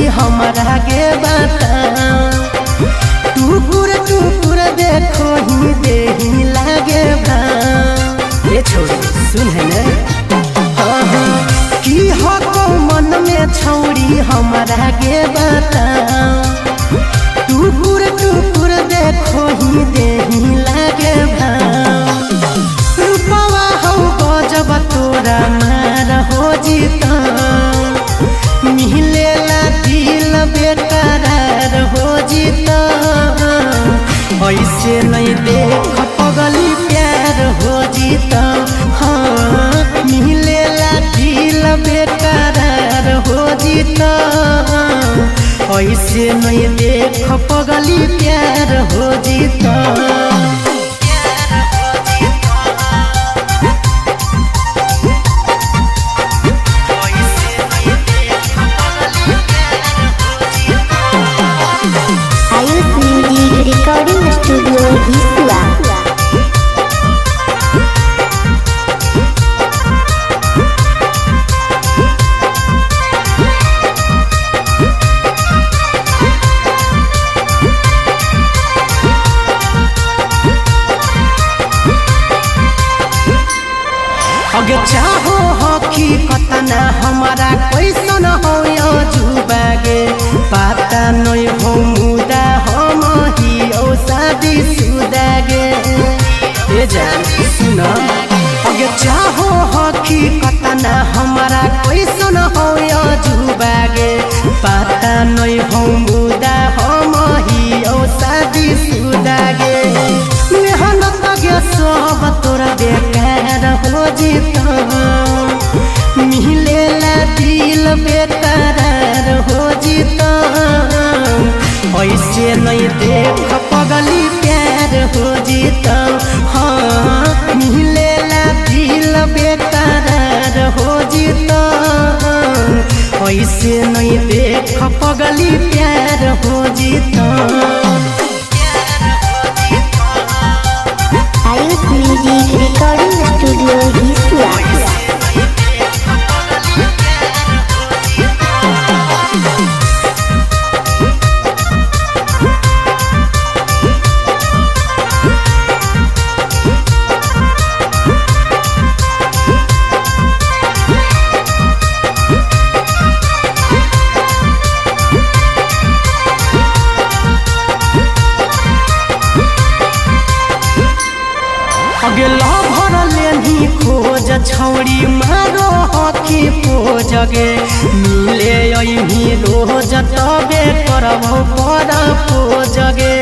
छौड़ी हमरा गे बता। टुकुर टुकुर देखो ही देही लागे भा। ए छौड़ी सुन है ने, की हको मन में छौड़ी हमरा गे बता। टुकुर टुकुर देखो ही देही लागे भा। रूपवा हौ गजब तोरा मार हो जीता, मिलेला दिल बेकरार हो जीता। ऐसे नहीं देख पगली प्यार हो जीता, हाँ मिलेला दिल बेकरार हो जीता। ऐसे नहीं देख पगली प्यार हो जीता। Ayush music recording studio Hisua. अगे चाहो हकी कतना हमारा कैसन हो जुबागे, पता नहीं हो मुदा हम ही ओ शादी सुदागे। ए जान सुन, अगे चाहो हकी कतना हमारा कैसन हो जुबागे, पता नहीं हो मुदा हम ही ओ शादी सुदागे। मेहनत गे सब तोरा बेकार हो जीता, मिलेला दिल बेकरार हो जीता। ऐसे नहीं देख पगली प्यार हो जीता, हाँ मिलेला दिल बेकरार हो जीता। ऐसे नहीं देख पगली प्यार हो जीता। Ayush music recording studio Hisua. अगे लभर लेनी खोज छौड़ी मारो हकी पोजगे, मिले अइही रोज तबे करबौ पर पोजगे।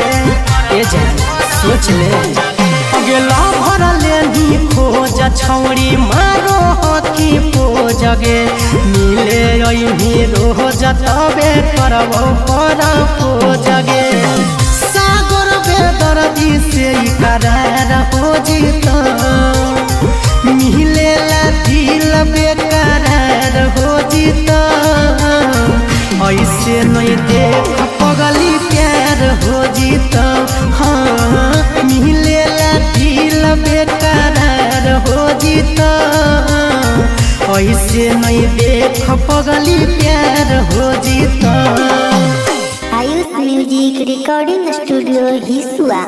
ए जान सोच ले, अगे लभर लेनी खोज छौड़ी मारो हकी पोजगे, मिले अइही रोज तबे करबौ पर पोजगे। सागर बेदर्दी से करार हो जीता, मिलेला दिल बेकरार हो जीता। ऐसे नहीं देख पगली प्यार हो जीता, हाँ मिलेला दिल बेकरार हो जीता। ऐसे नहीं देख पगली प्यार हो जीता। Ayush music recording studio Hisua.